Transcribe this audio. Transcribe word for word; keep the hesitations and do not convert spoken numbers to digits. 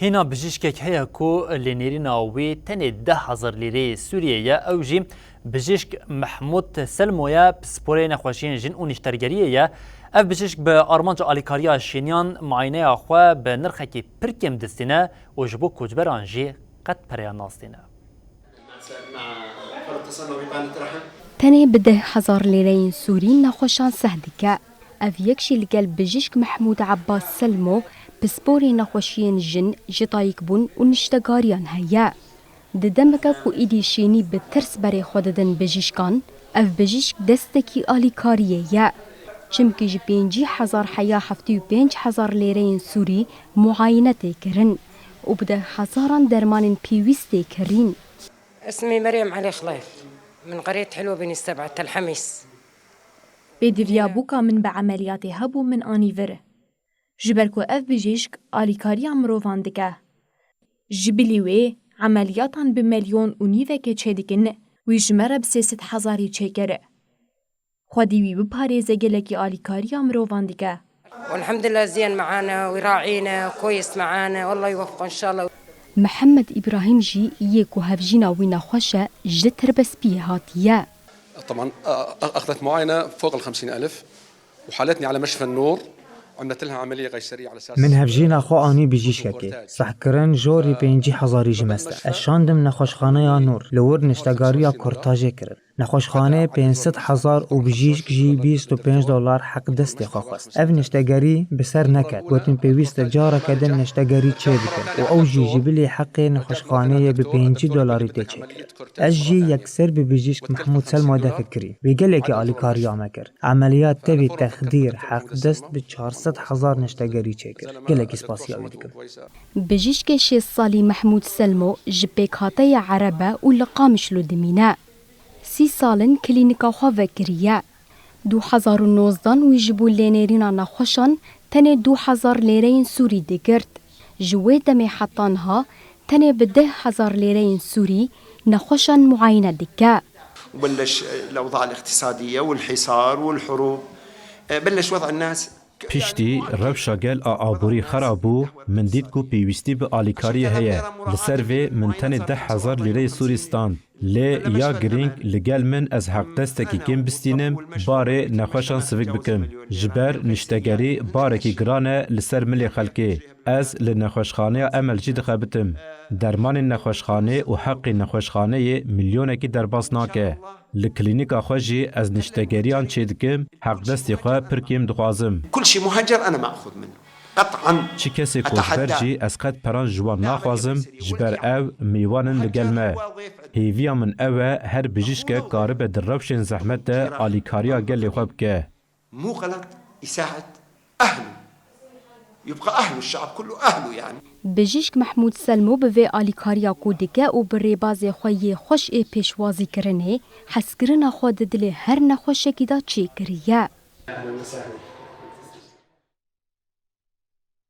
Hêna bijîşkek heye ku lênêrîna wê tenê deh hezar lîreyê Sûriyê ye, ew jî bijîşk Mehmûd Selmo ye, pisporê nexweşiyên jin û niştergeriyê ye. Ev bijîşk bi armanca alîkariya şêniyan muayeneya xwe bi nirxekî pir kêm distîne û ji bo koçberan jî qet pereya nastîne. Tenê bi deh hezar lêreyên Sûrî nexweşan seh dike. Ev yek jî li gel bijîşk Mehmûd Ebbas Selmo, pisporê nexweşiyên jin, ji dayikbûn û niştegariyan heye. Di demeke ku êdî şênî bi tirs berê xwe didin bijîşkan, ev bijîşk destekî alîkariyê ye. Çimkî ji pêncî hezar heya heftê û pênc hezar lêreyên Sûrî muayene tê kirin û bi deh hezaran dermanên pêwîst tê kirîn. اسمي مريم علي خليف، من قرية حلوة بني سبعة تل حميس. Pêdiviya bûka min bi emeliyatê hebû min anî vir. Ji ber ku ev bijîşk alîkariya mirovan dike. Ji bilî wê emeliyatan bi melyon û nîvekê çêdikin, wî ji me re bi sê sed hezarî çêkir. Xwedî wî biparêze gelekî alîkariya mirovan dike. والحمد لله زين معانا ويراعينا كويس معانا، والله يوفقه إن شاء الله. Mihemed Îbrahîm jî yê ku hevjîna wî nexweş e, ji Tirbespiyê hatiye. طبعا أخذت معاينة فوق ال خمسين ألف وحالتني على مشفى النور، عملت لها عملية قيصرية على أساس Min hevjîna xwe anî bijîşkekê. Sehkirin jorî pêncî hezarî ji me seh. Ez şandim nexweşxaneya Nûr. Li wir niştegariya kurtajê kirin. Nexweşxaneyê pênc sed hezar û bijîşk jî bîst û pênc dolar heq destê xwe xwest. Ev niştegerî bi ser neket. Gotin pêwîst e careke din niştegerî çêbikin û ew jî ji bilî heqê nexweşxaneyê bi pêncî dolarî tê çêkirin. Ez jî yekser bi bijîşk Mehmûd Selmo de fikirî. Wî gelekî alîkariya me kir. Emeliyat tevî texdîr, heqdest bi çar sed hezar niştegerî çêkir. Gelekî spasiya wî dikim. Bijîşkê şêst salî Mehmûd Selmo ji pêkhateyê Ereb e û li Qamişlo dimîne. Sî sal in klînika xwe vekiriye. Du hezar û nozdan wî ji bo lênêrîna nexweşan tenê du hezar lêreyên Sûrî digirt. Ji wê demê heta niha tenê bi deh hezar lêreyên Sûrî nexweşan muayene dike. وبلش الأوضاع الاقتصادية والحصار والحروب، بلش وضع الناس Piştî rewşa gel a aborî xera bû, min dît ku pêwîstî bi alîkariyê heye. Li ser vê min tenê deh hezar lîreyê Sûrî stand. Lê ya girîng li gel min ez heqdestekî kêm bistînim, barê nexweşan sivik bikim. Ji ber niştegerî barekî giran e li ser milê xelkê. Ez li nexweşxaneya Emel jî dixebitim. Dermanên nexweşxanê û heqê nexweşxaneyê milyonekî derbas nake. Li klînîka xwe jî ez niştegeriyan çêdikim, heqdestê xwe pir kêm dixwazim. كل شيء مهجر أنا ما أخذ منه قطعا. Çi kesê koçber jî ez qet peran ji wan naxwazim, ji ber ew mêvan in li gel me. Hêviya min ew e her bijîşkek karibe di rewşên zehmet de alîkariya gelê xwe bike. مو غلط يساعد أهله، يبقى أهله، الشعب كله أهله يعني. Bijîşk Mehmûd Selmo bi vê alîkariya ku dike û bi rêbazê xwe yê xweş ê pêşwazîkirinê, hezkirina xwe di dilê her nexweşekî de çêkiriye.